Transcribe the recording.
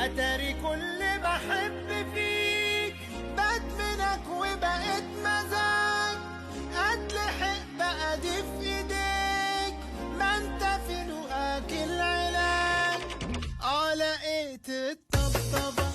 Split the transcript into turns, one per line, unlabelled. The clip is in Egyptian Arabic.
اتاري كل بحب فيك بدمنك وبقيت مزاج، اتلحق بقى دي في ايديك، ما انت في لقاك العلاج. لقيت الطبطبة